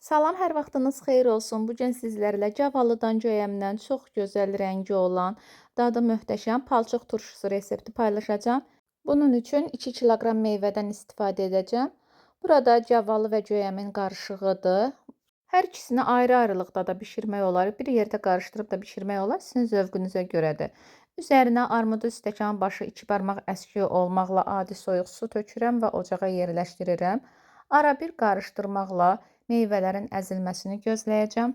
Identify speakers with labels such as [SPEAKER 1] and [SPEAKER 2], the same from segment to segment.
[SPEAKER 1] Salam, hər vaxtınız xeyir olsun. Bu gün sizlərlə gavalıdan, göyəmdən çox gözəl rəngi olan, dadı möhtəşəm palçıq turşusu resepti paylaşacağam. Bunun üçün 2 kiloqram meyvədən istifadə edəcəm. Burada gavalı və göyəmin qarışığıdır. Hər ikisini ayrı-ayrılıqda da bişirmək olar, bir yerdə qarışdırıb da bişirmək olar, sizin zövqünüzə görədir. Üzərinə armudu stəkan başı 2 barmaq əski olmaqla adi soyuq su tökürəm və ocağa yerləşdirirəm. Ara bir qarışdırmaqla meyvələrin əzilməsini gözləyəcəm.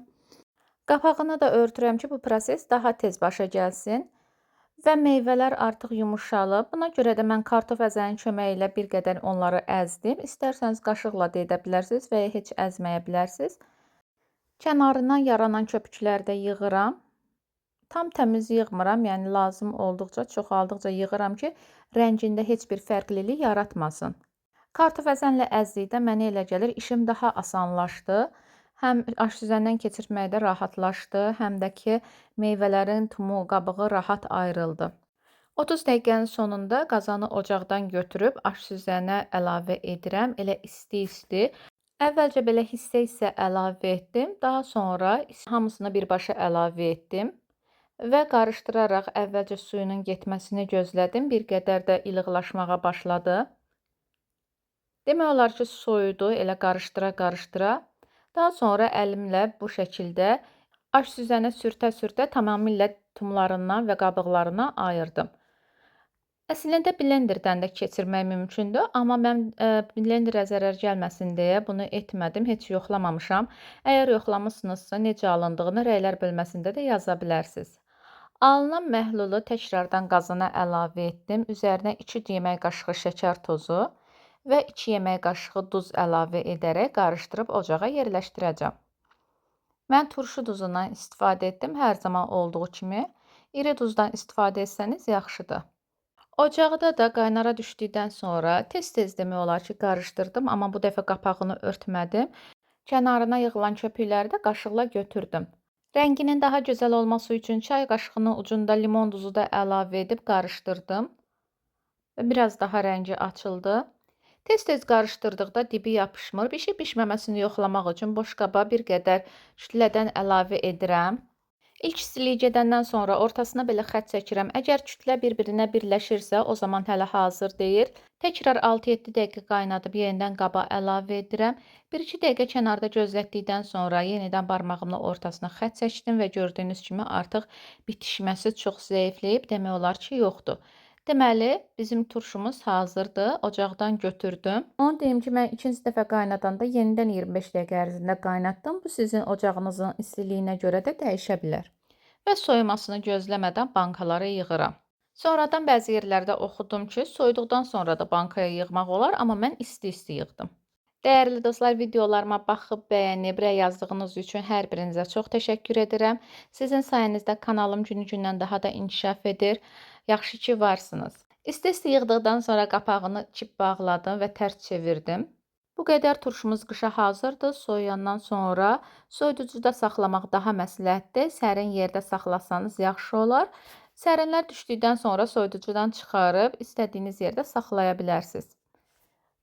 [SPEAKER 1] Qapağını da örtürəm ki, bu proses daha tez başa gəlsin. Və meyvələr artıq yumuşalıb. Buna görə də mən kartof əzənin köməyi ilə bir qədər onları əzdim. İstərsəniz qaşıqla da edə bilərsiniz və ya heç əzməyə bilərsiniz. Kənarından yaranan köpükləri də yığıram. Tam təmiz yığmıram, yəni lazım olduqca, çoxaldıqca yığıram ki, rəngində heç bir fərqlilik yaratmasın. Kartof əzənlə əzdikdə mənə elə gəlir, işim daha asanlaşdı. Həm aş süzəndən keçirtməkdə rahatlaşdı, həm də ki, meyvələrin tumu, qabığı rahat ayrıldı. 30 dəqiqənin sonunda qazanı ocaqdan götürüb aş süzənə əlavə edirəm. Elə isti-isti. Əvvəlcə belə hissə-hissə əlavə etdim. Daha sonra hamısını birbaşa əlavə etdim. Və qarışdıraraq əvvəlcə suyunun getməsini gözlədim. Bir qədər də ilıqlaşmağa başladı. Demək olar ki, soyudu, elə qarışdıra-qarışdıra. Daha sonra əlimlə bu şəkildə aş süzənə sürtə-sürtə tamamilə tumlarından və qabıqlarına ayırdım. Əslində blenderdən də keçirmək mümkündür, amma mən blenderə zərər gəlməsin deyə bunu etmədim, heç yoxlamamışam. Əgər yoxlamışsınızsa, necə alındığını rəylər bölməsində də yaza bilərsiniz. Alınan məhlulu təkrardan qazana əlavə etdim. Üzərinə 2 yemək qaşığı şəkər tozu və 2 yemək qaşığı duz əlavə edərək qarışdırıb ocağa yerləşdirəcəm. Mən turşu duzundan istifadə etdim, hər zaman olduğu kimi. İri duzdan istifadə etsəniz yaxşıdır. Ocaqda da qaynara düşdükdən sonra tez-tez demək olar ki, qarışdırdım, amma bu dəfə qapağını örtmədim. Kənarına yığılan köpükləri də qaşıqla götürdüm. Rənginin daha gözəl olması üçün çay qaşığının ucunda limon duzu da əlavə edib qarışdırdım. Və biraz daha rəngi açıldı. Tez-tez qarışdırdıqda dibi yapışmır. Bişib bişməməsini yoxlamaq üçün boş qaba bir qədər kütlədən əlavə edirəm. İlk istiliyi gedəndən sonra ortasına belə xətt çəkirəm. Əgər kütlə bir-birinə birləşirsə, o zaman hələ hazır deyil. Təkrar 6-7 dəqiqə qaynadıb yenidən qaba əlavə edirəm. 1-2 dəqiqə kənarda gözlətdikdən sonra yenidən barmağımla ortasına xətt çəkdim və gördüyünüz kimi artıq bitişməsi çox zəifləyib, demək olar ki, yoxdur. Deməli, bizim turşumuz hazırdır. Ocaqdan götürdüm. Onu deyim ki, mən ikinci dəfə qaynadanda yenidən 25 dəqiqə ərzində qaynatdım. Bu sizin ocağınızın istiliyinə görə də dəyişə bilər. Və soyumasını gözləmədən bankalara yığıram. Sonradan bəzi yerlərdə oxudum ki, soyuduqdan sonra da bankaya yığmaq olar, amma mən isti-isti yığdım. Dəyərli dostlar, videolarıma baxıb, bəyənib, rəy yazdığınız üçün hər birinizə çox təşəkkür edirəm. Sizin sayənizdə kanalım günü-gündən daha da inkişaf edir. Yaxşı ki, varsınız. İsti-isti yığdıqdan sonra qapağını çip bağladım və tərs çevirdim. Bu qədər turşumuz qışa hazırdır. Soyuyandan sonra soyuducuda saxlamaq daha məsləhətdir. Sərin yerdə saxlasanız yaxşı olar. Sərinlər düşdükdən sonra soyuducudan çıxarıb istədiyiniz yerdə saxlaya bilərsiniz.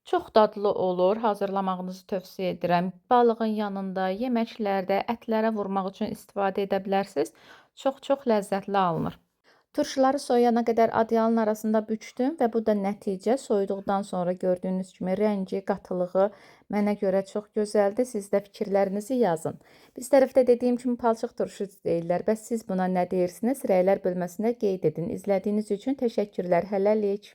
[SPEAKER 1] Çox dadlı olur. Hazırlamağınızı tövsiyə edirəm. Balığın yanında, yeməklərdə, ətlərə vurmaq üçün istifadə edə bilərsiniz. Çox-çox ləzzətli alınır. Turşuları soyuyana qədər adyalın arasında bükdüm və bu da nəticə. Soyuduqdan sonra gördüyünüz kimi rəngi, qatılığı mənə görə çox gözəldir. Siz də fikirlərinizi yazın. Biz tərəfdə dediyim kimi palçıq turşu deyirlər. Bəs siz buna nə deyirsiniz? Rəylər bölməsində qeyd edin. İzlədiyiniz üçün təşəkkürlər. Hələlik.